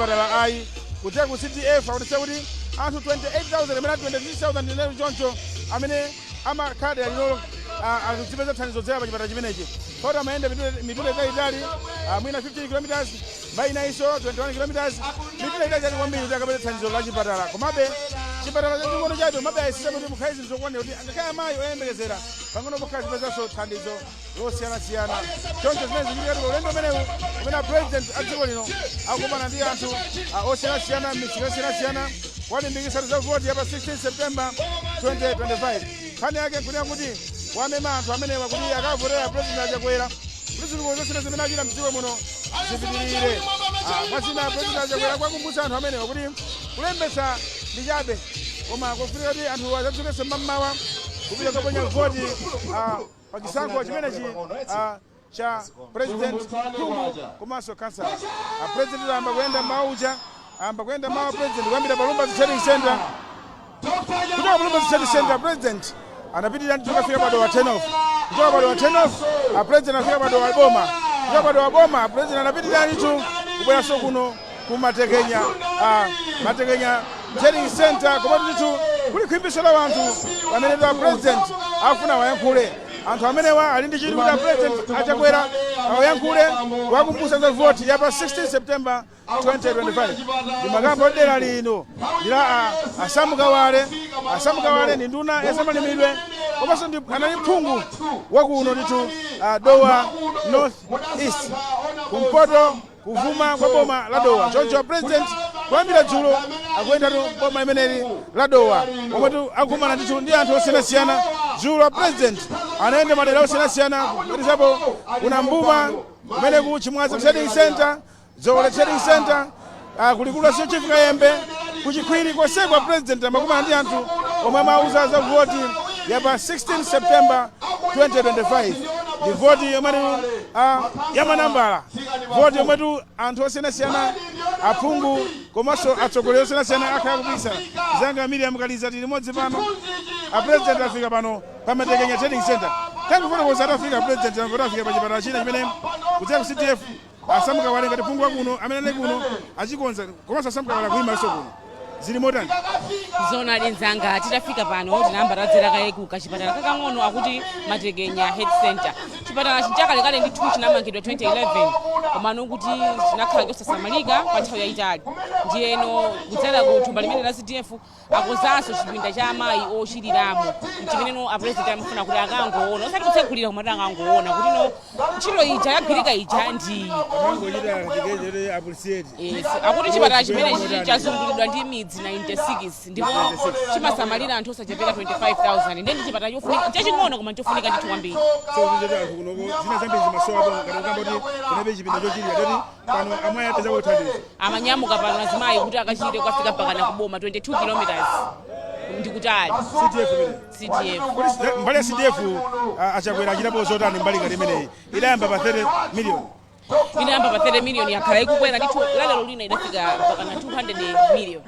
chipatala ayi. Kudzera ku CDF akuti kuti anthu 28,000 amene 23,000 ndinero choncho amene amakhala dera linolo akuzipeza thandizo kudzera pa chipatala chimenechi, poti amayenda mitunda italiitali, mwina 15 kilometers, mbali inayinso 21 kilometers, mitunda italiitali kwambiri kuti akapeze thandizo la chipatala. Komabe chipatala chaching'ono chabe, komabe ayesesa kuti mukhale zinthu zokwanira kuti angakhale amayi oyembekezera pang'ono pokhala zipezanso thandizo losiyanasiyana. Choncho zimene zikuchitika pa ulendo umenewu umene a President a dziko lino akukumana ndi anthu osiyanasiyana m'misika yosiyanasiyana kuwalimbikitsa za voti ya pa 16 September 2025. Nkhani yake nkunena kuti wamema anthu amenewa kuti akavotera President Achakwera kuti zitukuko zosiyana zimene achita mdziko muno zipitirire. Mwazina, President Achakwera kuwakumbutsa anthu amenewa kuti kulembetsa ndi chabe, koma kufunika kuti anthu adzadzukenso mmamawa kupita kukaponya voti pa chisankho chimenechi cha president, phungu komanso kansala. President ayamba kuyenda mmawa uja, ayamba kuyenda mmawa president kuyambira pa Lumbadzi Trading Center. Kuchoka pa Lumbadzi Trading Center, president anapitirira ndithu kafika pa Dowa Turn Off. Kuchoka pa Dowa Turn Off, a president afika pa Dowa Boma. Kuchoka pa Dowa Boma, president anapitirira ndithu kubweranso kuno ku Matekenya, Matekenya Trading Center, komatu ndithu kuli khwimbiso la anthu pamene a president afuna wayankhule. Anthu amenewa ali ndi chidwi kuti a President Achakwera awayankhule kuwakumbutsa za voti ya pa 16 September 2025. Ndi makambo dera lino ndi la a Sam Kawale. A Sam Kawale ndi nduna ya zamalimidwe komanso ndi anali phungu wakuno ndithu, Dowa North East, kumpoto kuvuma kwa boma la Dowa. Choncho a president kuyambira dzulo akuyendatu boma limeneli la Dowa, omwetu akukumana ndithu ndi anthu osiyanasiyana. Dzulo a president anayenda madera osiyanasiyana, kupatizapo kuna Mbuma, kumene ku Chimwaza Trading Center, Dzowole Trading Center, kulikulu la Chief Kayembe, kuchikhwiri konseko. President amakumana ndi anthu omwe amauza za voti ya pa 16 September 2025. Ndi voti yomwetu ya manambala, voti yomwetu anthu osiyanasiyana, aphungu komanso atsogoleri osiyanasiyana akhala kupikisana. Zanga Miriam Kaliza, tili limodzi pano. A president afika pano pa Matekenya Trading Center. Tangofotokoza, atafika president angoti afika pa chipatala china chimene kudzera ku CDF a Sam Kawale ngati phungu wakuno amene ali kuno achikonza, komanso a Sam Kawale akuyimanso kuno. Zili motani? Zoonadi mzanga, titafika pano tinayamba tadzera kaye ku kachipatala kakang'ono akuti Matekenya Health Center. Chipatala chinchakalekale ndithu, chinamangidwa 2011, komano kuti chinakhala chosasamalika kwa nthawi yayitali. Ndiyeno kudzera ku thumba limene la CDF akonzanso chipinda cha amayi ochiriramo, chimeneno a president amafuna kuti akangoona, osati kutsegulira, koma kuti akangoona kuti no, ntchito ija yagwirika ija ndi Amangochita chikechete appreciate. Yes, akuti chipatala chimenechi chazungulidwa ndi midzi 96 ndipo chimasamalira anthu osachepera 25,000. Ndiye ndi chipatala chofunika, chaching'ono koma chofunika ndithu kwambiri. So kuti anthu kunoko zina zambiri zimasowapo, ngati kukamba kuti kunabe chipinda chochirira, toti pano amayi apeza kuthandizo. Amanyamuka pano azimayi kuti akachire kukafika mpaka na kuboma, 22 kilometers, ndikutali. CDF imene CDF. Kodi mbali ya CDF, Achakwera achitapo zotani mbali ngati imeneyi? Idayamba pa 30 million. Inayamba pa 30 million, yakhala ikukwera ndithu. Lalero lina idafika mpaka na 200 million.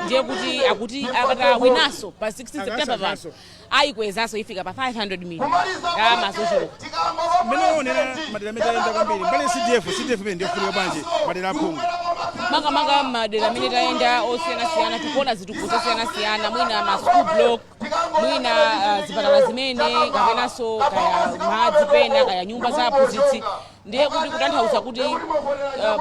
Ndiye kuti akuti akatawinanso pa 16 September pano Akasankhanso. ayikwezanso, ifika pa 500 million, ndalama zochuluka. Mmene waonera madera amene tayenda kwambiri, mbali ya CDF, CDF imene ndiyofunika bwanji madera aphungu? Makamaka madera amene tayenda osiyanasiyana, tikuona zitukuko zosiyanasiyana, mwina ma school block, mwina zipatala zimene, kapenanso kaya madzi pena, kaya nyumba za aphunzitsi. Ndiye kuti kutanthauza kuti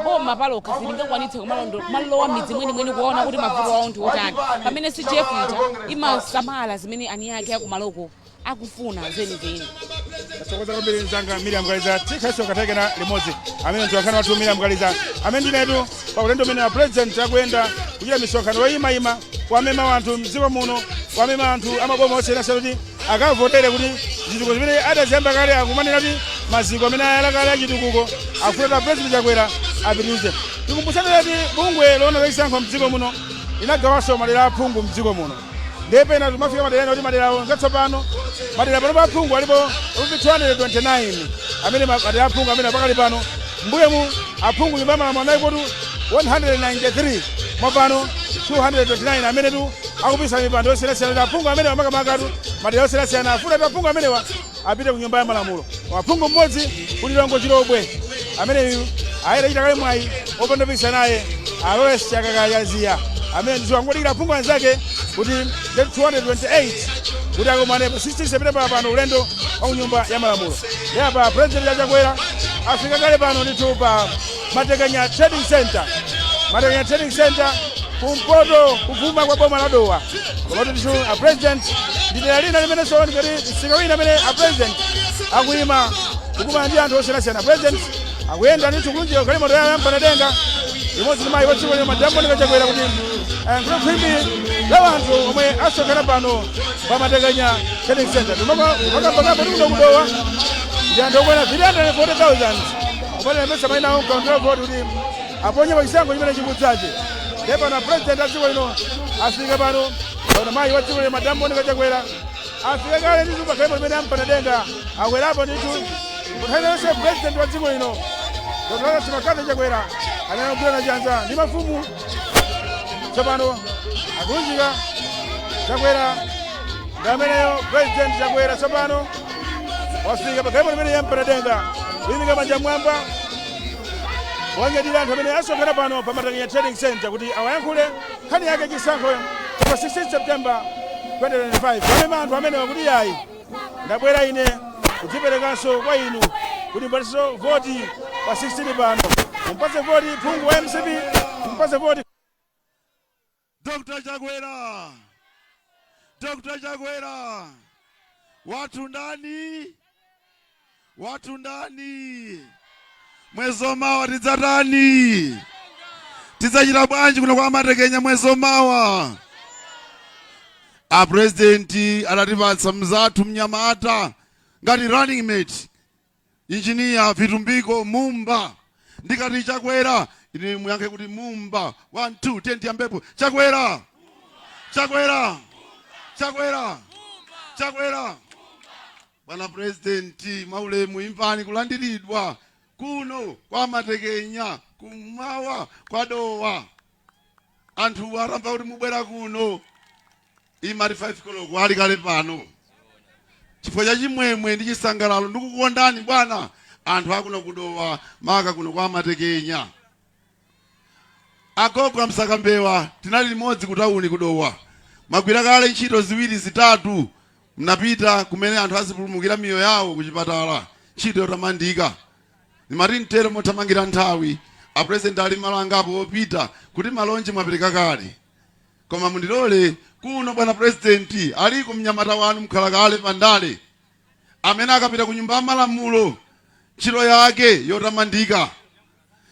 boma palokha silingakwanitse kumalowa midzi mwenimweni kuona kuti mavuto awo ndi otani, pamene CDF ija imasamala zimene ani ake akumaloko akufuna zenizeni. Tathokoza kwambiri mzanga Miriam Kaliza. Tikhaso kathekena limodzi amene mtolankhani wathu Miriam Kaliza, amene ndinetu pa ulendo umene a president akuyenda kuchita misonkhano yoyimayima, kuwamema anthu mdziko muno, kuwamema anthu amaboma osiyanasiyana kuti akavotere kuti zitukuko zimene adaziyamba kale, akumanena kuti maziko amene ayala kale achitukuko, akufuna kuti President Chakwera apitirize. Tikumbutsani kuti bungwe loona zachisankho mdziko muno linagawanso madera aphungu mdziko muno. Ndiye pena timafika madera ena kuti maderawo ngatsopano. Madera pano pa aphungu alipo 229 amene madera aphungu amene pakali pano. Mbuyemu aphungu nyumba ya malamulo analipotu 193, mwapano 229 amene tu akupisa mipando yosiyanasiyana, kuti aphungu amenewa makamakatu madera osiyanasiyana afuna kuti aphungu amenewa apite ku nyumba ya malamulo. Aphungu mmodzi ku Lilongwe Chilobwe ameneyu ayera chita kale mwayi opanda kupikisana naye. A Lawrence Chakaka Chaziya amene ndithu angodikira phungu anzake kuti ndi 228 kuti akomane pa 16 September pano, ulendo wa kunyumba ya malamulo. Ndi apa President Chakwera afika kale pano ndithu pa Matekenya Trading Center, Matekenya Trading Center, kumpoto kuvuma kwa boma la Dowa. Komatu ndithu a President ndi dera lina limenenso ndikati msika wina amene a President akuyima kukumana ndi anthu osiyanasiyana. President akuyenda ndithu kulunjika galimoto ya mpanadenga limodzi ndi mayi wa dziko lino, Madam Monica Chakwera, kuti ayankhule khwimbi la anthu omwe asonkhana pano pa Matekenya Trading Center. Timakambakamba tikuno kudowa ndi anthu okwana 340,000 omwe alembetsa mayina awo mkaundula voti kuti aponye pa chisankho chimene chikudzachi. Ndiye pano President a dziko lino afika pano pano, mayi wa dziko lino, Madam Monica Chakwera, afika kale ndithu pa galimoto limene ampanadenga akwerapo ndithu. Nthawi yonse President wa dziko lino, Dr. Lazarus McCarthy Chakwera, amene akugwirana chanza ndi mafumu. Tsopano akulunjika Chakwera ndi ameneyo. President Chakwera tsopano wafika pa galimoto limene yampanadenga, kuyimika manja mwamba, wanyadira anthu amene asonkhana pano pa Matekenya Trading Center kuti awayankhule nkhani yake chisankho pa 16 September 2025. Pamene anthu amenewa kuti, "Yayi, ndabwera ine kudziperekanso kwa inu kuti mpatsenso voti pa 16 pano, mumpatse voti phungu wa MCP, mumpatse voti." Dr. Chakwera, Dr. Chakwera, wathu ndani? Wathu ndani? Mwezi omawa tidzatani? Tidzachita bwanji kuno kwa Matekenya mwezi omawa? Apurezidenti adatipatsa mzathu mnyamata ngati running mate, Engineer Vitumbiko Mumba. Ndikati Chakwera, ine muyankhe kuti Mumba. 1 2 10, tiyambepo. Chakwera, Chakwera, Chakwera, Chakwera! Bwana Purezidenti, mwaulemu imvani kulandiridwa kuno kwa Matekenya, kummawa kwa Dowa. Anthu atamva kuti mubwera kuno, imati 5 koloko ali kale pano chifukwa cha chimwemwe ndi chisangalalo. Ndikukukondani bwana, anthu akuno kudowa, maka kuno kwa Matekenya. Agogo amsakambewa, tinali limodzi ku tawuni kudowa. Mwagwira kale ntchito ziwiri zitatu, mnapita kumene anthu azipulumukira miyoyo yawo kuchipatala, ntchito yotamandika. Ndimati mtero mothamangira nthawi, Apurezidenti ali malo angapo opita kuti malonje mwapereka kale, koma mundilole kuno, bwana Purezidenti, aliko mnyamata wanu mkhala kale pandale amene akapita ku nyumba ya malamulo ntchito yake yotamandika,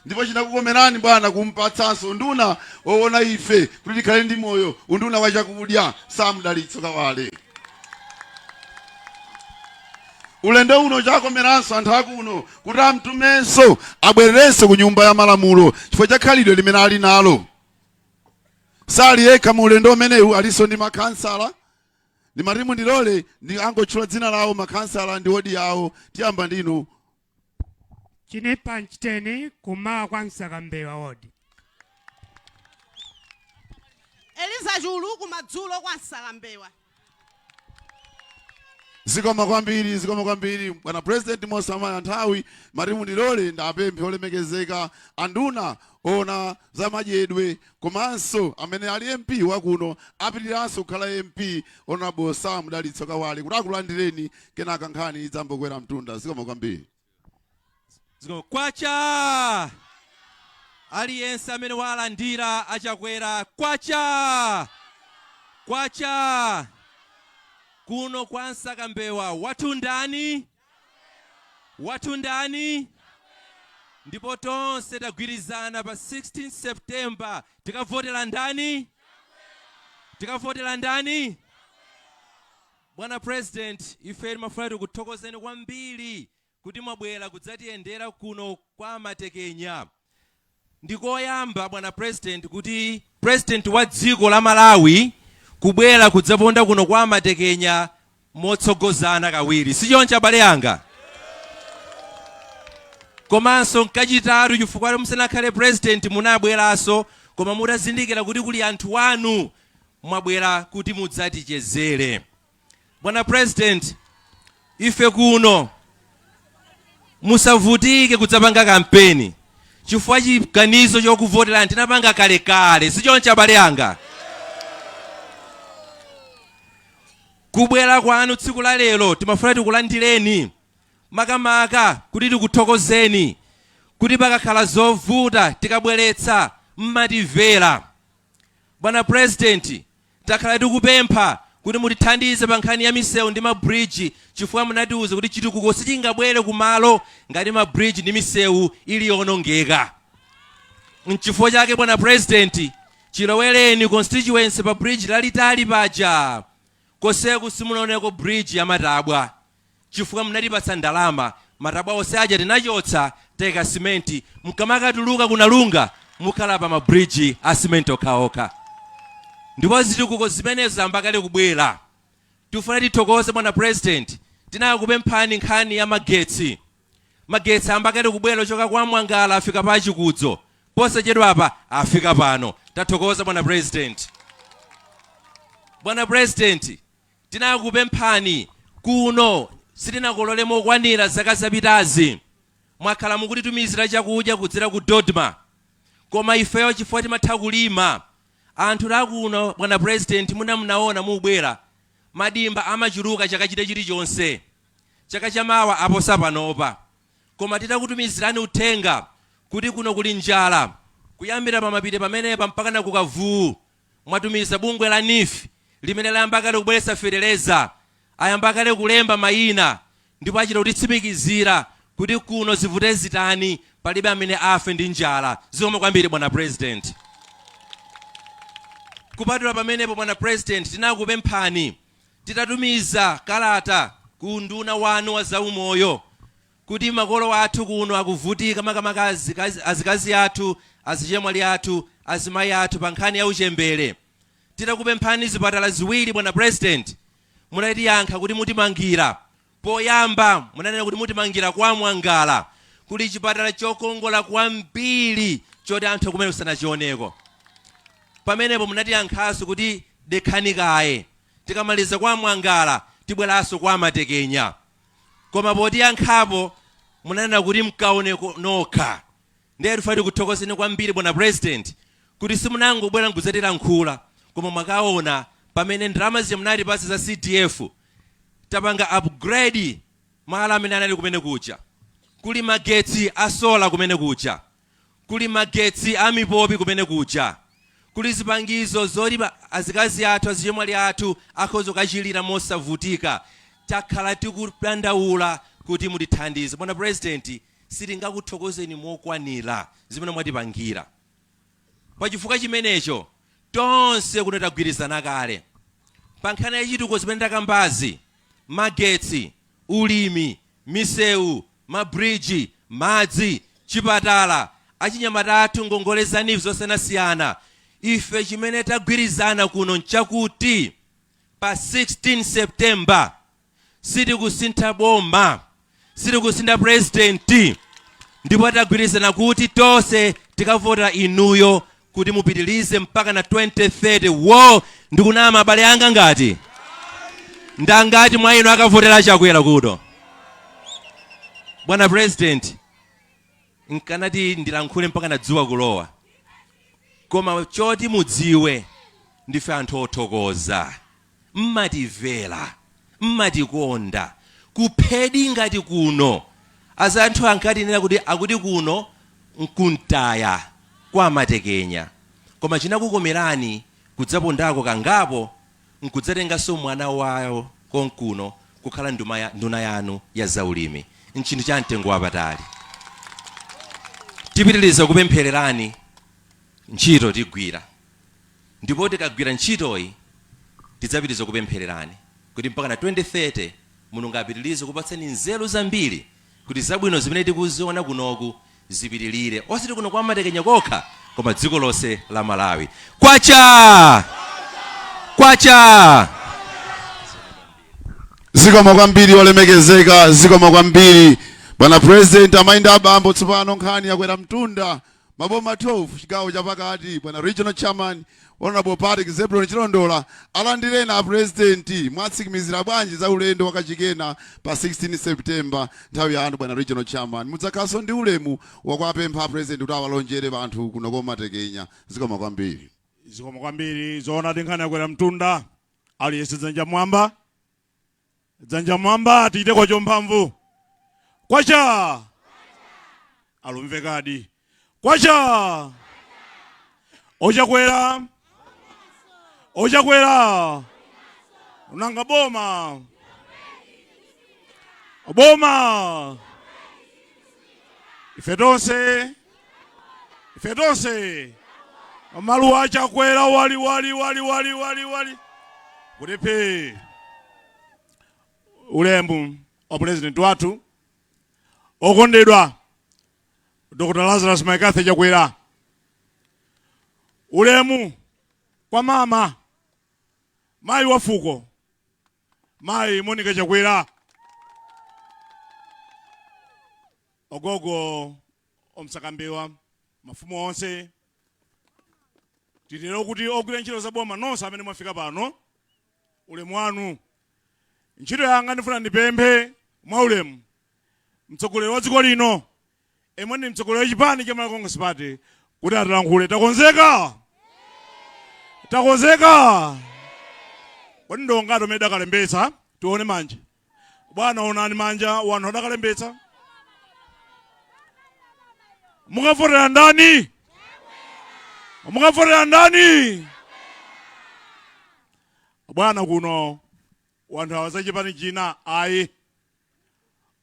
ndipo chinakukomerani bwana kumpatsanso nduna woona ife kuti tikhale ndi moyo, unduna wa chakudya, Sam Dalitso Kawale. Ulendo uno chakomeranso anthu akuno kuti amtumenso abwererenso ku nyumba ya malamulo chifukwa cha khalidwe limene ali nalo. Sali yekha mu ulendo umenewu, alinso ndi makhansala. Ndimati mundilole ndi angotchula dzina lawo makhansala ndi wodi yawo. Tiyamba ndinu. Chinipa Mchiteni, kumawa kwa Msakambewa wodi. Eliza Chulu, kumadzulo kwa Msakambewa. Zikoma kwambiri, zikoma kwambiri, bwana President. Mosamala nthawi, mati mundilole ndapemphe olemekezeka anduna ona za madyedwe komanso amene ali MP wakuno, apitiranso kukhala MP, Honorable Sam Dalitso Kawale, kuti akulandireni, kenaka nkhani idzambokwera mtunda. Zikoma kwambiri. Ziko kwacha! Aliyense amene walandira achakwera, kwacha kwacha! Kuno kwa Msakambewa, wathu ndani? Wathu ndani? Ndipo tonse tagwirizana, pa 16 September tikavotera ndani? Tikavotera ndani? Bwana President, ife timafuna tikuthokozeni kwambiri kuti mwabwera kudzatiyendera kuno kwa Matekenya. Ndikoyamba, bwana President, kuti President wa dziko la Malawi kubwera kudzaponda kuno kwa Matekenya motsogozana kawiri, sichoncho abale anga? Komanso nkachitatu, chifukwa musanakhale President munabweranso, koma mutazindikira kuti kuli anthu anu, mwabwera kuti mudzatichezere. Bwana President, ife kuno musavutike kudzapanga kampeni. Chifukwa chiganizo chokuvoterani tinapanga kalekale, sichoncho abale anga? Kubwera kwanu tsiku la lero timafuna tikulandireni, makamaka kuti tikuthokozeni kuti pakakhala zovuta tikabweretsa mmatimvera. Bwana President, takhala tikupempha kuti mutithandize pa nkhani ya misewu ndi ma bridge chifukwa munatiuza kuti chitukuko sichingabwere kumalo ngati ma bridge ndi misewu ili yoonongeka. Nchifukwa chake bwana President, chilowereni constituency pa bridge lalitali paja, konseku simunaoneko bridge ya matabwa chifukwa munatipatsa ndalama, matabwa onse aja tinachotsa taika simenti, mkamakatuluka ku Nalunga mukhala pa ma bridge a simenti okhaokha. Ndipo zitukuko zimenezo zayamba kale kubwera. Tifuna tithokoze bwana President, tinakupemphani nkhani ya magetsi. Magetsi ayamba kale kubwera kuchoka kwa Mwangala afika pa Chikudzo. Posachedwapa afika pano. Tathokoza bwana President. Bwana President, tinakupemphani kuno sitinakolole mokwanira zaka zapitazi. Mwakhala mukutitumizira chakudya kudzera ku DoDMA. Koma ifeyo chifukwa timatha kulima, anthu akuno bwana President mwina munaona mubwera, madimba amachuluka chaka china chilichonse. Chaka chamawa aposa panopa. Koma titakutumizirani uthenga kuti kuno kuli njala, kuyambira pa Mapite pamenepa mpakana ku Kavuwu, mwatumiza bungwe la neef limene layamba kale kubweretsa feteleza, ayamba kale kulemba mayina ndipo achita kutitsimikizira kuti kuno zivute zitani palibe amene afe ndi njala. Zikomo kwambiri bwana President. Kupatula pamenepo bwana President, tinakupemphani titatumiza kalata ku unduna wanu wa zaumoyo kuti makolo athu kuno akuvutika, makamaka azikazi athu, azichemwali athu, azimayi athu pa nkhani ya uchembere. Titakupemphani zipatala ziwiri bwana President, munatiyankha kuti mutimangira. Poyamba munanena kuti mutimangira kwa Mwangala, kuli chipatala chokongola kwambiri choti anthu kumene sanachioneko. Pamenepo munatiyankhanso kuti dekhani kaye, tikamaliza kwa Mwangala tibweranso kwa Matekenya. Koma potiyankhapo munanena kuti mkaone nokha. Ndiye tifuna tikuthokozeni kwambiri bwana President kuti simunangobwera nkudzatilankhula koma mwakaona pamene ndalama zija munatipatsa za CDF tapanga upgrade malo amene anali kumene kuja. Kuli magetsi a solar kumene kuja. Kuli magetsi a mipopi kumene kuja. Kuli zipangizo zoti azikazi athu, azichemwali athu akhoza kukachilira mosavutika. Takhala tikudandaula kuti mutithandize. Bwana President, sitingakuthokozeni mokwanira zimene mwatipangira. Pa chifukwa chimenecho, tonse kuno tagwirizana kale pa nkhani ya chitukuko zimene ndakambazi, magetsi, ulimi, misewu, ma bridge, madzi, chipatala, achinyamata athu ngongole za neef zosiyanasiyana. Ife chimene tagwirizana kuno nchakuti pa 16 September sitikusintha boma, sitikusintha president, ndipo tagwirizana kuti tonse tikavota inuyo kuti mupitilize mpaka na 2030. Wo ndikunama abale anga? Ngati ndangati mwa inu akavotera Chakwera kuno? Bwana President, nkanati ndilankhule mpaka na dzuwa kulowa, koma choti mudziwe, ndife anthu othokoza. Mmatimvera, mmatikonda. Kuphedi ngati kuno, azanthu ankatinena kuti akuti kuno nkuntaya kwa Matekenya, koma chinakukomerani kudzapondako kangapo nkudzatenganso mwana wawo konkuno kukhala nduna yanu ya zaulimi, nchinthu cha mtengo wapatali. Tipitiliza kupemphererani, ntchito tigwira. Ndipo tikagwira ntchitoyi tidzapitiriza kupemphererani kuti mpaka na 2030 Mulungu apitirize kupatsani nzeru zambiri kuti zabwino zimene tikuziona kunoku zipitirire, osati kuno kwa Matekenya kokha koma dziko lonse la Malawi. Kwacha! Kwacha! Zikomo kwambiri olemekezeka, zikomo kwambiri bwana President, amayi ndi abambo. Tsopano nkhani yakwera mtunda. maboma 12 chigawo chapakati, bwana regional chairman Honorable Patrick Zebron Chilondola, alandireni a president. Mwatsimikizira bwanji za ulendo wakachikena pa 16 September? Nthawi yanu bwana regional chairman, mudzakhalanso ndi ulemu wakuwapempha a president kuti awalonjere anthu kuno komatekenya. Zikomo kwambiri. Zikomo kwambiri. Zoona, nkhani yakwera mtunda. Aliyense dzanja mwamba, dzanja mwamba, tiite kwacho mphamvu. Kwacha alumvekadi, kwacha ochakwera, ochakwera unanga boma boma, ife tonse, ife tonse maluwa achakwera wali wali wali wali wali wali kuti phe. Ulemu wa president wathu okondedwa Dr. Lazarus McCarthy Chakwera, ulemu kwa mama mayi wa fuko mayi Monica Chakwera, ogogo omsakambewa, mafumu onse, titero kuti ogwira ntchito za boma nonse amene mwafika pano, ulemu wanu. Ntchito yanga, ndifuna ndipemphe mwaulemu mtsogoleri wa dziko lino emwe ndi mtsogoleri wa chipani cha Malawi Congress Party kuti atilankhule. Takonzeka, takonzeka. Kodi ndongati amene adakalembetsa? Tione manja bwana, onani manja wanthu adakalembetsa. Mukavotera ndani? Mukavotera ndani bwana? Kuno wanthu awa za chipani china ayi,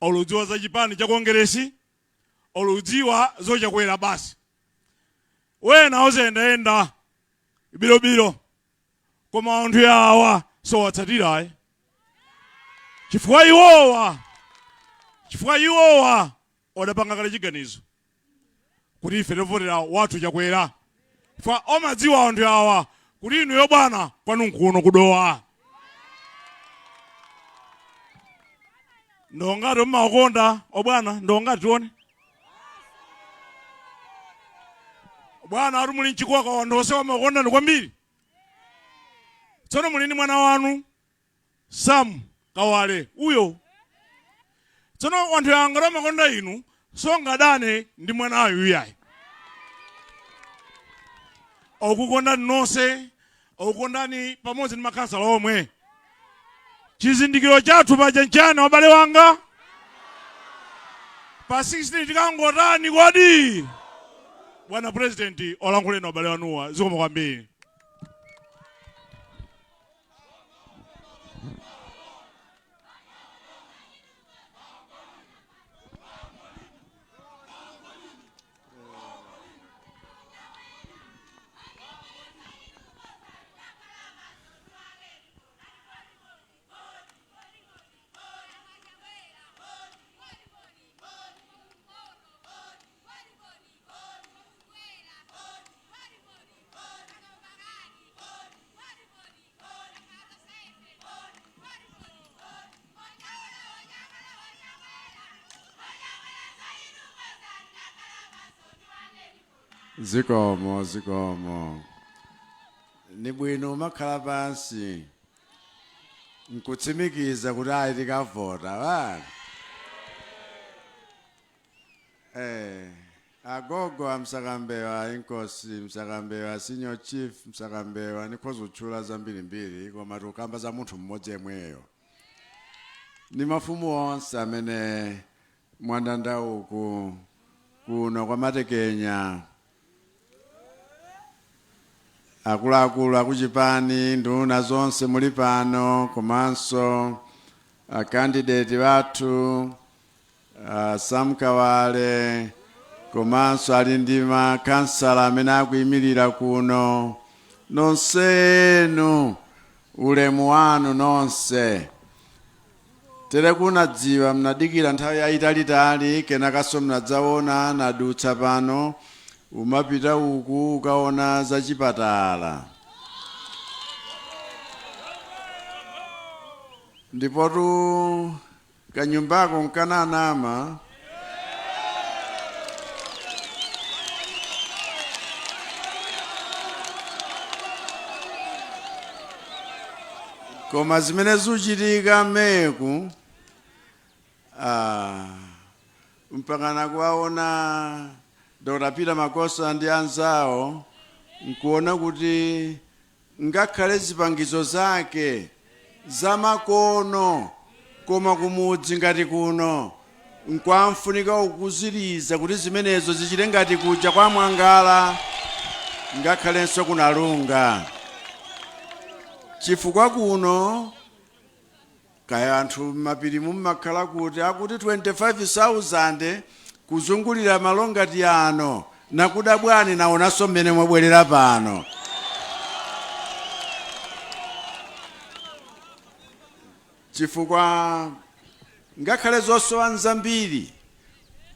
oludziwa za chipani cha Kongeresi, oludziwa zochakwera basi. Wena oziyendayenda bilobilo, koma anthu awa sowatsatira ayi, chifukwa iwowa odapanga kale chiganizo kuti ife tovotera wathu Chakwera, chifukwa omadziwa anthu awa kuti inuyo bwana kwanu nkuno kudowa. Ndongati mmawakonda obwana? Ndongati? Tione bwana, ati muli mchikoka, wanthu onse wamakonda ndi kwambiri. Tsono muli ndi mwana wanu Sam Kawale uyo. Tsono wanthu anga amakonda inu, songadane ndi mwanayo iyayi. Okukondani nonse, okukondani pamodzi ndi makhansala omwe. Chizindikiro chathu paja nchani, wabale wanga? Pa 16 tikangotani kodi? Bwana president, olankhuleni wabale wanuwa. Zikomo kwambiri. Zikomo, zikomo. Ni bwino umakhala pansi nkutsimikiza kuti ayi, tikavota wa agogo amsakambewa, inkosi Msakambewa, senior chief Msakambewa, nikhoza kutchula zambirimbiri koma tikukamba za munthu mmodzi yemweyo. Ni mafumu onse amene mwandanda uku kuno kwa Matekenya, akuluakulu akuchipani, nduna zonse muli pano, komanso akandidate wathu Sam Kawale, komanso ali ndi makansala amene akuyimirira kuno, nonsenu ulemu wanu nonse. Tere kunadziwa mnadikira nthawi yayitalitali, kenakaso mnadzaona nadutsa pano, umapita uku ukaona za chipatala. Ndipotu kanyumbako nkananama. Koma zimene zikuchitika meku, mpakana kuwaona Dr. Peter Makosa ndi anzawo, nkuona kuti ngakhale zipangizo zake zamakono, koma kumudzi ngati kuno nkwamfunika kukuziriza kuti zimenezo zichite ngati kuja kwa Mwangala, ngakhalenso kunalunga, chifukwa kuno kaya anthu m'mapiri mummakhala kuti akuti 25,000 kuzungulira malo ngati ano. Nakuda bwani, naonanso mmene mwabwerera pano, chifukwa ngakhale zosowa nzambiri,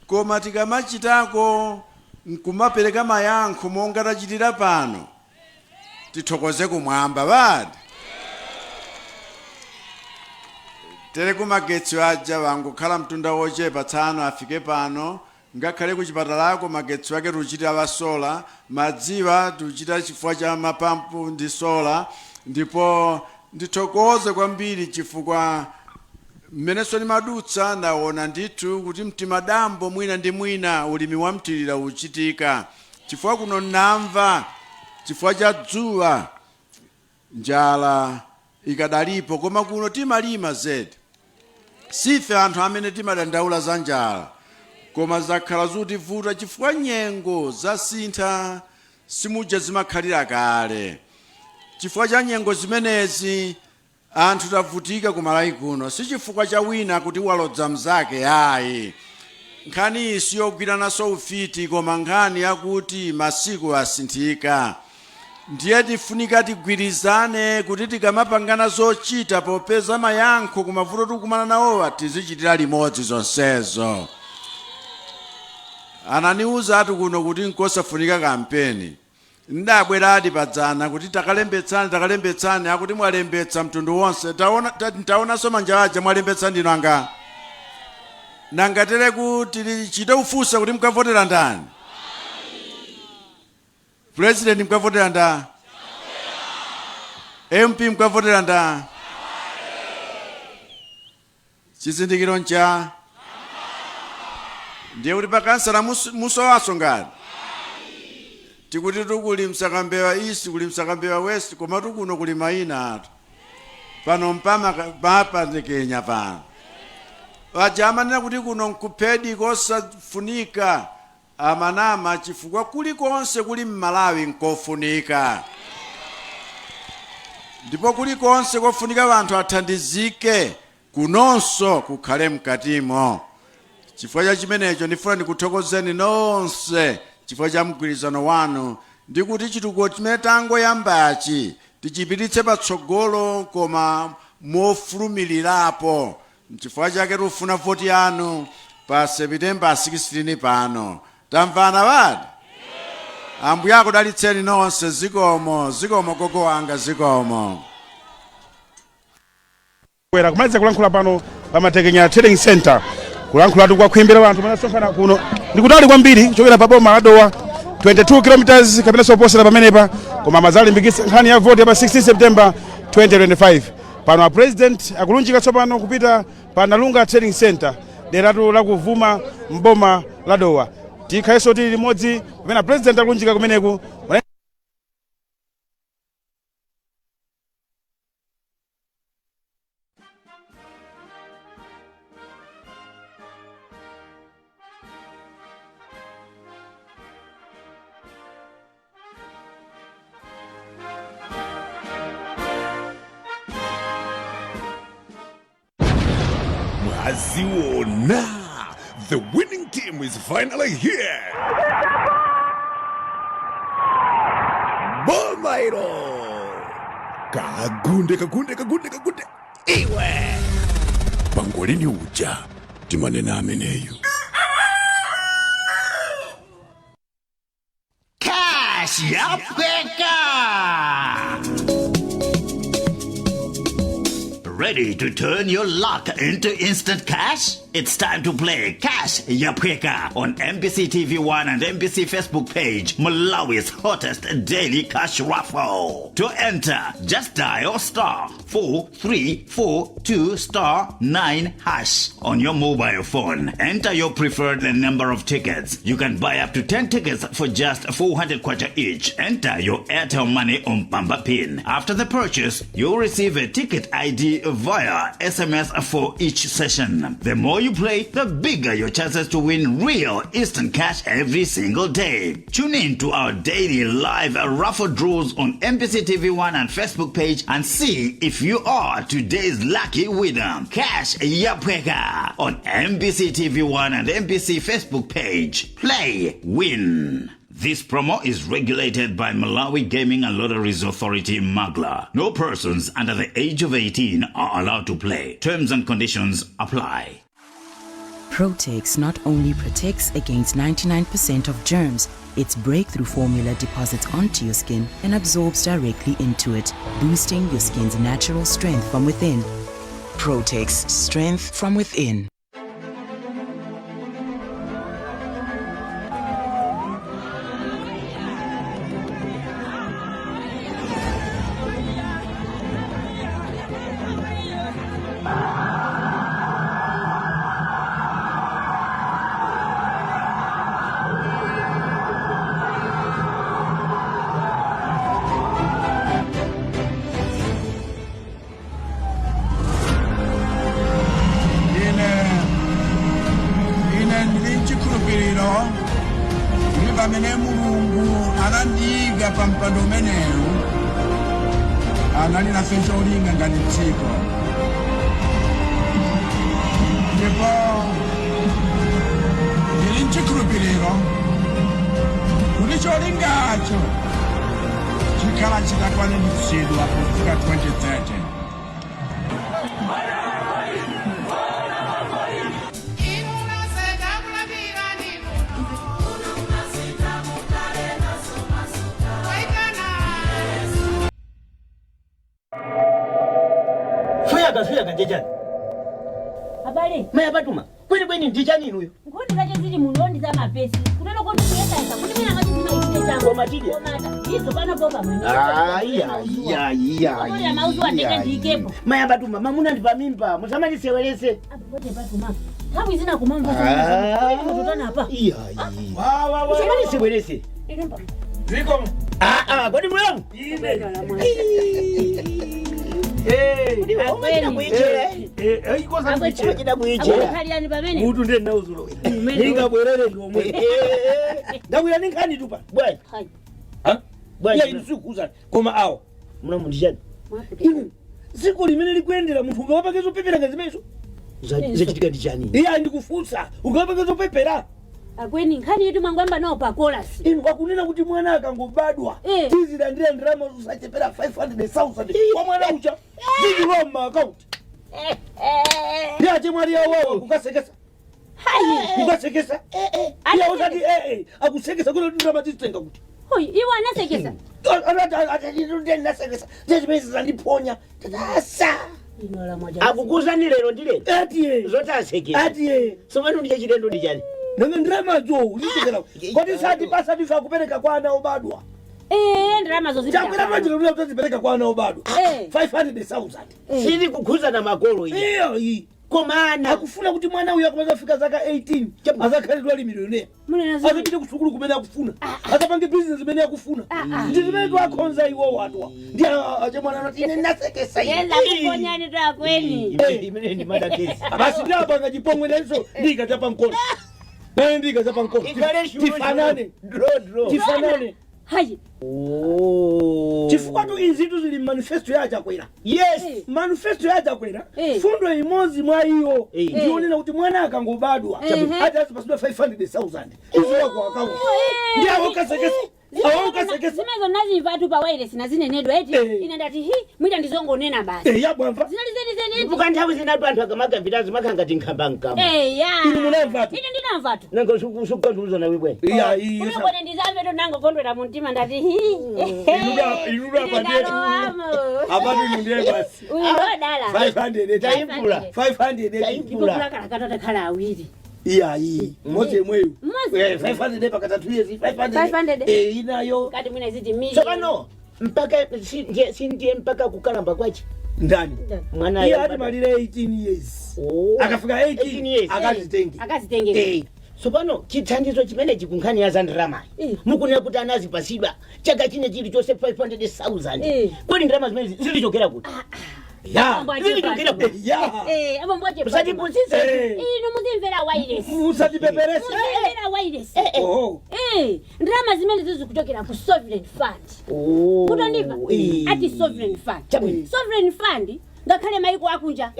koma tikamachitako nkumapereka mayankho monga tachitira pano, tithokoze kumwamba. Badi tere kumagetsi aja wangokhala mtunda wochepa tsano afike pano. Ngakhale kuchipatalako magetsi ake tikuchitira wa solar, madziwa tikuchita chifukwa cha mapampu ndi solar. Ndipo ndithokoze kwambiri chifukwa mmenenso ndimadutsa ndaona ndithu kuti mtimadambo mwina ndi mwina ulimi wa mthirira uchitika, chifukwa kuno namva chifukwa cha dzuwa njala ikadalipo, koma kuno timalima zedi. Sife anthu amene timadandaula za njala, koma zakhala zotivuta chifukwa nyengo zasintha, simuja zimakhalira kale. Chifukwa cha nyengo zimenezi anthu tavutika kumalawi kuno. Si chifukwa cha wina kuti walodza mzake, ayi. Nkhani iyi siyogwirananso ufiti, koma nkhani yakuti masiku asinthika. Ndiye tifunika tigwirizane kuti tikamapangana zochita popeza mayankho kumavuto tikukumana nawowa, tizichitira limodzi zonsezo. Ananiuza atu kuno kuti nkosafunika kampeni. Ndabweradi padzana kuti takalembetsani, takalembetsani, akuti mwalembetsa mtundu wonse. Taona, taonanso manja aja, mwalembetsa ndinu anga. Nangatere kuti tichite kufunsa kuti mukavotera ndani? President mukavotera nda? MP mukavotera nda? Chizindikiro ncha? Ndiye kuti pakansala musowaso ngati tikuti tukuli Msakambewa East, kuli Msakambewa West, koma tukuno kuli mayina atu pano mpama papatekenya pano. Paja amanena kuti kuno nkuphedi kosafunika, amanama, chifukwa kulikonse kuli Mmalawi nkofunika, ndipo kulikonse kofunika anthu athandizike, kunonso kukhale mkatimo. Chifukwa cha chimenecho ndifuna ndikuthokozeni nonse chifukwa cha mgwirizano wanu, ndi kuti chitukuko chimene tangoyambachi tichipititse patsogolo koma mofulumirirapo. Nchifukwa chake tikufuna voti yanu pa September 16 pano. Tamvana wadi? Ambuye akudalitseni nonse. Zikomo, zikomo gogo wanga, zikomo. Kwera kumaliza kulankhula pano pa Matekenya Trading Center, kulankhulatu kwa khwimbi la anthu manasonkhana kuno. Ndikutali kwambiri kuchokera pa boma la Dowa, 22 km kapena soposera pamenepa, koma amazalimbikitsa nkhani ya voti ya pa 16 September 2025. Pano a President akulunjika tsopano kupita pa Nalunga Trading Center, deratu lakuvuma mboma la Dowa. Tikhalenso tili limodzi pamene a President akulunjika kumeneku. Mwaziona, the winning team is finally here. Bomairo. Kagunde, kagunde, kagunde, kagunde. Iwe. Pangolini uja timanena ameneyu. Cash yapweka! Ready to turn your luck into instant cash? It's time to play Cash Yaphweka on MBC TV1 and MBC Facebook page, Malawi's hottest daily cash raffle. To enter, just dial *4342*9# on your mobile phone. Enter your preferred number of tickets. You can buy up to 10 tickets for just 400 kwacha each. Enter your Airtel Money on Pamba PIN. After the purchase, you'll receive a ticket ID via SMS for each session. The more you play, the bigger your chances to win real instant cash every single day. Tune in to our daily live raffle draws on MBC TV1 and Facebook page and see if you are today's lucky winner. Cash Yaphweka on MBC TV1 and MBC Facebook page. Play, win. This promo is regulated by Malawi Gaming and Lotteries Authority, MAGLA. No persons under the age of 18 are allowed to play. Terms and conditions apply. Protex not only protects against 99% of germs, its breakthrough formula deposits onto your skin and absorbs directly into it, boosting your skin's natural strength from within. Protex, strength from within. Ine ndili nchikhulupiriro kuti pamene Mulungu anandiyika pa mpando umenewu, anali nafe cholinga ngati dziko, ndipo ndili nchikhulupiriro kuti cholingacho chikhala chitakwaniritsidwa pofika 2030. Fuyaka fuyaka, ndechani? Abale. Maya patuma kweni kweni, ndichani inuyo? Nkhuni zache zili muno ndi za mapesi, kutero kuti kuyesayesa kuti mwina ngati zimaitire changu. Koma tidya. Komata izo pano popa mwene. Iya. Okolera mauzuwa ndeke ndiyikepo. Maya patuma, mamuna ndi pamimba, musamandisewelese. Apote patuma, nthawi zina kumamva mutotana apa. Iya, musamandisewelese. Zikomo. Ah, kodi mulamu? Ine. Umachita kuichera. Umachita kuichera. Akhalirani pamene. Mutu ndiye nauzulo. Ndingabwerere ndi omwe. Ndabwera ndi nkhani tupa. Bwanji. Hayi. Bwanji. Iya, inu sikuuzani. Koma awo. Mulamu ndiyani? Inu dziko limene likuyendera, munthu ungawapake zopepera ngati zimenezo? Zachitika ndi chani? Iya, ndikufunsa, ungawapake zopepera? Akweni, nkhani yetu mwangwamba nawo pa kolasi. Inu, kwakunena kuti mwana akangobadwa tizilandira ndalama zosachepera 500,000 kwa mwana ucha, zizilowa mmaakaunti. Ndi achemwali awawa kukasekesa, kukasekesa. Iya, usati akusekesa kuti ndalama tizitenga kuti. Hoyi, iwo anasekesa. Nasekesa zezimene zandiphonya tatasa. Akukuzani lero ndi lero. Atiye. Zoti asekesa. Atiye. Tsopano ndiye chilendo ndi chani? Nanga ndalamazo zichokera kodi? Sati pasatife akupereka kwa ana obadwa. Eh, ndalamazo zipita. Chakwera manje utazipereka kwa ana obadwa 500,000. Sili kukhuzana makolo iyi. Iyo iyi. Koma ana akufuna kuti mwana uyu akamazafika zaka 18 azakhalidwa ali millionaire, azapite kusukulu kumene akufuna, azapange business imene akufuna. Ndi zimene twakhonza iwo watwa ndi achemwana anati ine nasekesa ine. Yeza kuponyani takweni. Imene ndi madakesi. Basi, ndapanga chipongwe nenso ndikachapa mkono nane ndikachapa mkono. Ikhale shulo. Tifanane. Draw, draw. Tifanane. Hayi. Chifukwa tu izitu zili manifesto ya Chakwera. Yes. Manifesto ya Chakwera, fundo imodzi mwa iyo ndionena kuti mwana akangobadwa ati azipasidwa 500,000 izowa ku akaunti. Ndi awo kasekesa. Awo ukasekesa. Zimenezo nazimvatu pa wireless nazinenedwa eti. Ine ndati hi mwita ndizongonena basi. Eh, yabwamva. Zinali zenizeni eti. Ndipo nthawi zinatu anthu akamakavita zimakhala ngati nkhamba mkamwa. Eya. Inu munamvatu? Ine ndinamvatu. Nanga sukandiuza nawe bwana. Iya, iya. Kumene ndizamve to nangokondwera mu mtima ndati hi. Inuda apa ndiye. Ndalowamo. Apatu inu ndiye basi. Uyu ndodala. 500 Tayimbula. 500. Ndipo kulakalakata takhala awiri. Iya, iyi. Mmodzi yemweyo. Mmodzi. Eh, 500 pakatatu years 500. 500. Eh, inayo. Kati mwina iziti million. Tsopano mpaka sindiye mpaka kukalamba kwachi. Ndani? Mwana Iye ati malire 18 years. Akafika 18 years. akazitenge. Akazitenge. Eh. Tsopano chithandizo chimenechi kunkhani ya za ndalamayi mukunena kuti anazipasidwa chaka chine chilichonse 500,000. Kodi ndalama zimenezi zilichokera kuti? Ya. Zilichokera kuti? Ya. Eh, abambo ache. Musatipusitse. Inu muzimvera wireless. Musatipeperese. Muzimvera wireless. Oh. Eh, ndalama zimene zizikuchokera ku sovereign fund. Oh. Kutondimva? Eh. Ati sovereign fund. Chabwino. Sovereign fund ngakhale maiko akunja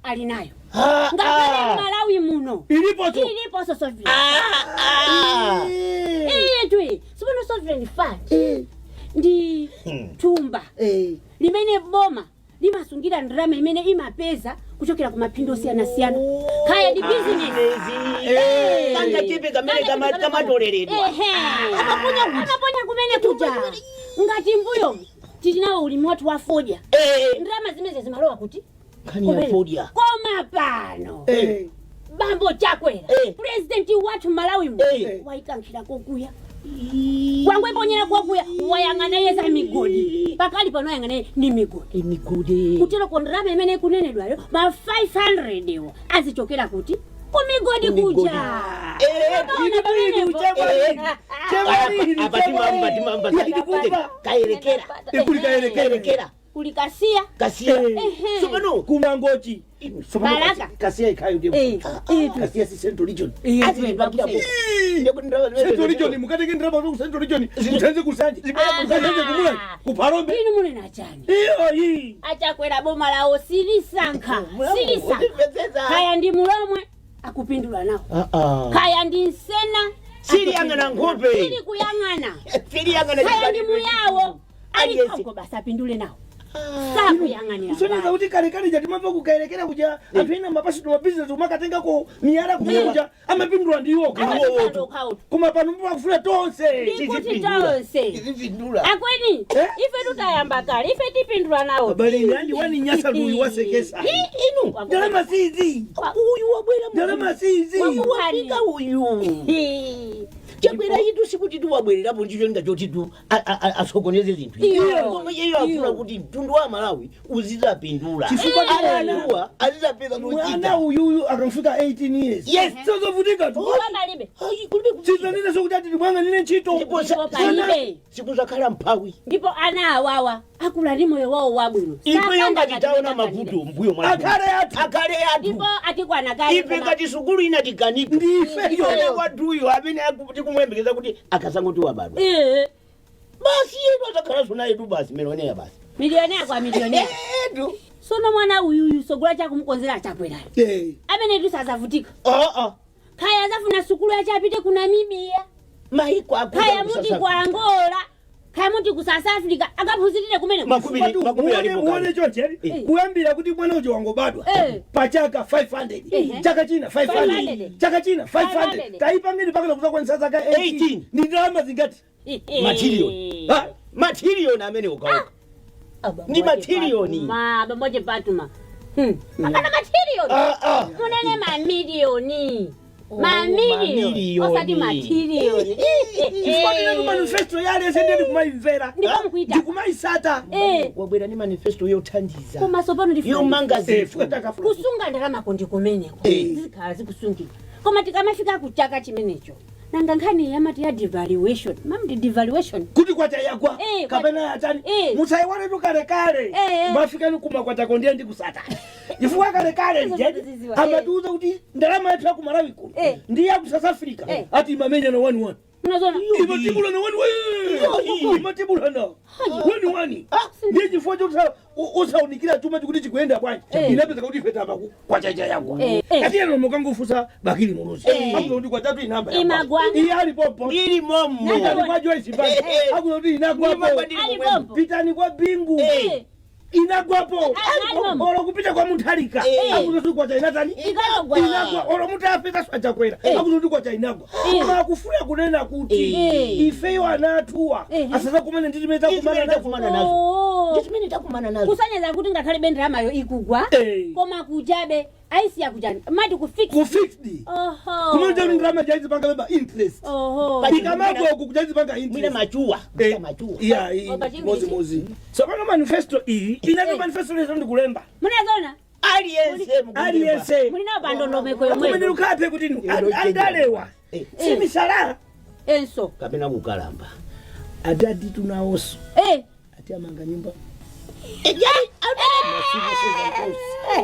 ali nayo. Ah, Ngakhale ah. Malawi muno. Iliponso. Iliponso sovereign. Ah. Iye twe, sipano sovereign fund. Ndi thumba limene boma limasungira ndalama imene imapeza kuchokera ku maphindu osiyanasiyana. Kaya ndi business. Eh. Kangachepe kamene kamatoleredwa. Ehe. Amaponya kumene kuja. Ngati mbuyo tili nawo ulimi wathu wa fodya. Ndalama zimene zimalowa kuti Nkhani ya Kumene. fodya. Koma pano. Bambo Chakwera, president wathu Malawi mu waikankhira kokuya. Wangweponyera kokuya wayang'ana yeza migodi. Pakali pano wayang'ana ni migodi. Migodi. Kutero ko ndalama imene ikunenedwayo ma 500 ewo azichokera kuti kumigodi kuja. Eh, Ukaona pamenepo? Apa timamba timamba kayerekera. Ikuli kayerekera. Kuli Kasiya. Kasiya. Ehe. Tsopano Kumangochi. Balaka. Kasiya ikhayo ndiye. Eh, eh. Kasiya si Central Region. azilipakira Central Region mukatenge ndalama ku Central Region. Muthenze kusanje. Muthenze kumula. Kuphalombe. Inu munena chani? Iyo iyi. Achakwera boma lawo silisankha. Silisankha. Kaya ndi mulomwe akupindula nawo. Kaya ndi nsena Siliyang'ana nkhope. Sili kuyang'ana. Siliyang'ana Kaya ndi muyawo alikoko basi apindule nawo. Sakuyang'anira. Kusonyeza kuti kalekale jatimamva kukayerekera kuja anthu ena mapasidwa mabizinesi umakatengako miyala kumene kuja amapindula ndi iwo Amapindula okhawo. Koma pano pakufuna tonse. Ndikuti tonse. Akweni, ife tutayamba kale, ife tipindula nawo. Abale nandi waninyasa luyi wasekesa. Inu. Ndalama sizi. Uyu wabwera Ndalama sizi. Wafika uyu. Chakwera itu sikuti tiwabwererapo ndicho linga choti tu asokoneze zinthu. Iyo. Koma iyeyo afuna kuti mtundu wa Malawi uzizapindula. Chifukwa Anthuwa azizapeza Mwana zochita. uyuyu akamfika 18 years. Yes. Sizovutika tu. Palibe. Sizanene sokuti ati timwang'anire ntchito. Ndipo Ndipo palibe. sikuzakhala mphawi. Ndipo ana awawa akula ndi moyo wawo wabwino. Ifeyo ngati Sapanda taona kati mavuto mbuyo mwa. Akhale athu. Akhale athu. Ndipo atikwana kale. Ife ngati sukulu inatiganika. Ndi ifeyo. Mwana wathuyo amene tikumuyembekeza kuti akasangoti wabadwa. Eh. Basi yedu azakhala naye tu basi millionaire basi. Millionaire kwa millionaire. Edu. Sono mwana uyuyu sogola chakumukonzera achakwerayo. Eh. Amene tusazavutika. Ah ah. Kaya azafuna sukulu yache apite ku Namibia. Maiko akuda Kaya ku muti South ku Angola. Kaya muti ku South Africa akaphunzirire kumene. Makumi alipo Muone kale. chonche kuyambira kuti mwana uja wangobadwa Eh. pachaka 500 Eh. chaka china 500 500. chaka china 500 500. taipangeni pakana kuzakwanisa zaka 18 ndi ndalama zingati? Matiliyoni. Ha? Matiliyoni amene ukauka. Ndi matiliyoni. Ma bamoje Fatuma. Akana matiliyoni. Ah, ah. Munene mamiliyoni. Mamiliyoni. Mamiliyoni. Osati matiliyoni. Chifukwa tinatu manifesto yalese ndiye ndikumayimvera Ndipo mukuita. ndikumayisata. Eh. Wabwera ni manifesto yothandiza. Koma sopano ndifuna Yomanga Eh, zinthu. fuka takafuna. Kusunga ndalama ndi kumeneko. Eh. Zikhala zikusungika. Koma tikamafika kuchaka chimenecho. Nanga nkhani yamati ya devaluation. Mamdi devaluation. Kuti kwacha yagwa Eh, kapena yatani. Eh. Musayiwaletu kalekale. Eh, eh. Mafikani kumakwatako ndiye ndikusata chifukwa kalekale Izo ndiye ndikuziziwa, eh. amatiuza kuti ndalama yathu ya ku Malawi kuno Eh. ndi ya ku South Africa Eh. ati imamenyana 1-1. Imatibulana wani we. Imatibulana wani wani. Ndiye chifukwa choti usaunikira chuma chikuti chikuyenda bwanji. Inapeza kuti ife tamba kwachacha yagwa. Ati eno mukangofusa Bakili Muluzi. Akuti kuti kwachatu inamba yagwa. Imagwa. Iye ali popo. Ili momo. Pitani kwa Joyce Banda. Akuti kuti inagwapo. Ali pompo. Pitani kwa Bingu. Inagwapo. Ali Olo kupita kwa Mutharika. Akuti kuti kwacha inatani. Inagwa. Inagwa. Olo mutafika swachakwera. Akuti kuti kwacha inagwa. Koma akufuna kunena kuti ifeyo anatuwa asazakumane ndi zimene takumana nazo. Takumana nazo. Oh. Ndi zimene takumana nazo. Kusonyeza kuti ngakhale ndalamayo ikugwa, koma kuchabe aisiya kuchani mati ku fix. Ku fixed. Oho. Kumene kuti ndalama jaizipanga beba interest. Oho. Ikamagwa uku kujaizipanga interest. Mwina machuwa. Machuwa. Iya, iyi Opa, chingi mozi mozi. So pano manifesto iyi inato manifesto lezo ndikulemba. Munazona. Aliyense mukulemba. Aliyense. Mulinawo pandondomeko Kumene yomwe. lukaphe kuti andalewa. Si misala. Enso. Kapena kukalamba. Adadi tunawonso. Ati amanga nyumba.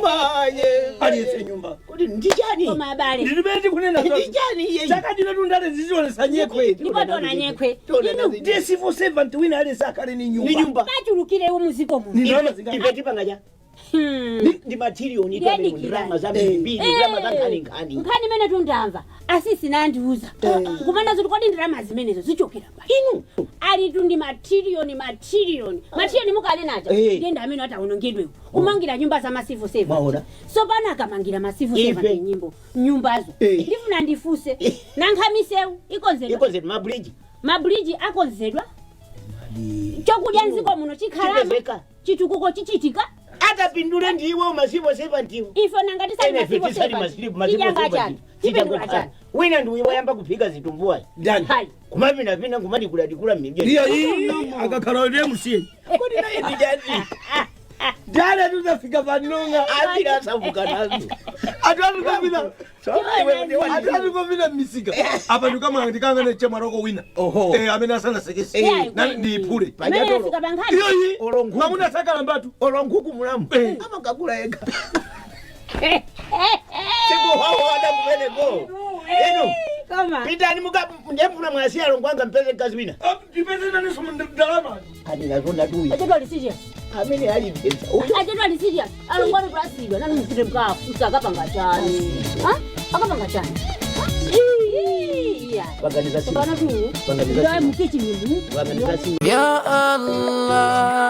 Maye. Aliyense nyumba. Kuti ndichani? Koma abale. Ndilibeti tikunena zoti. Ndichani iye? Chaka chino tundale zizionesa nyekwe. Ndipo tona nyekwe. Tona Ndiye civil servant wina aliyense akhale ni nyumba. Ni nyumba. Pachulukirewo muziko muno. Ni ndalama zingati? Ife tipanga cha. Ndi matiriyoni Ndiyadikira. ndalama za mbiri, ndalama za nkhaninkhani. Nkhani imene tundamva asisi nandiuza kumana zoti kodi ndalama zimenezo zichokera pa Inu. alitu ndi matiriyoni matiriyoni matiriyoni mukanenaja. Ndiye ndi amene ataonongedwewo kumangira nyumba za ma civil servant. Mwaona. So pano akamangira ma civil servant Ife. nyimbo nyumbazo, ndifuna ndifuse, nankha misewu ikonzedwa? Ikonzedwa, mabridge. Mabridge akonzedwa, chokudya mdziko muno chikhalama? Chipezeka. Chitukuko chichitika? Atapindule ndiwe ma civil servant iwo. Ife nanga tisali Ene ife ma civil tisali servant? ma civil Tidyanga servant. chani? Tipindula chani? Wina ndi wayamba kuphika zitumbuwa. Ndani? Hayi. Kumapinapina kumadikuladikula mmibye. Iya iyi akakhala ndiye musiye. Kodi naye ndijani? Ndale tuzafika panonga. Ambira asavuka nazo. Atu atukapita. Atu atukapita misika. Apa ndikamwa ndikangane chemwaroko wina. Oho. Amene asana sekesi. Yeah, Nani ndiyiphule. Imene yafika pa nkhani. Iyo iyi. Olongu. Mwamuna sakala mbatu. Olonguku mulamu. Amakagula ega. Sikuhawada kumeneko. Eno. Koma. Pitani muka ndemfuna mwasi alongo mpeze mkazi wina. Ndipeze naniso ndalama. Kani nazona tuyi. Achedwa ali serious. Amene ali mpeza. Achedwa ali serious. Alongwani kulasidwa nani mupite mkafusa akapanga chani? Ha? Akapanga chani? Iya. Paganiza simu. Pano tu. Paganiza Ndio simu. mkichini mu. Paganiza simu. Ya Allah.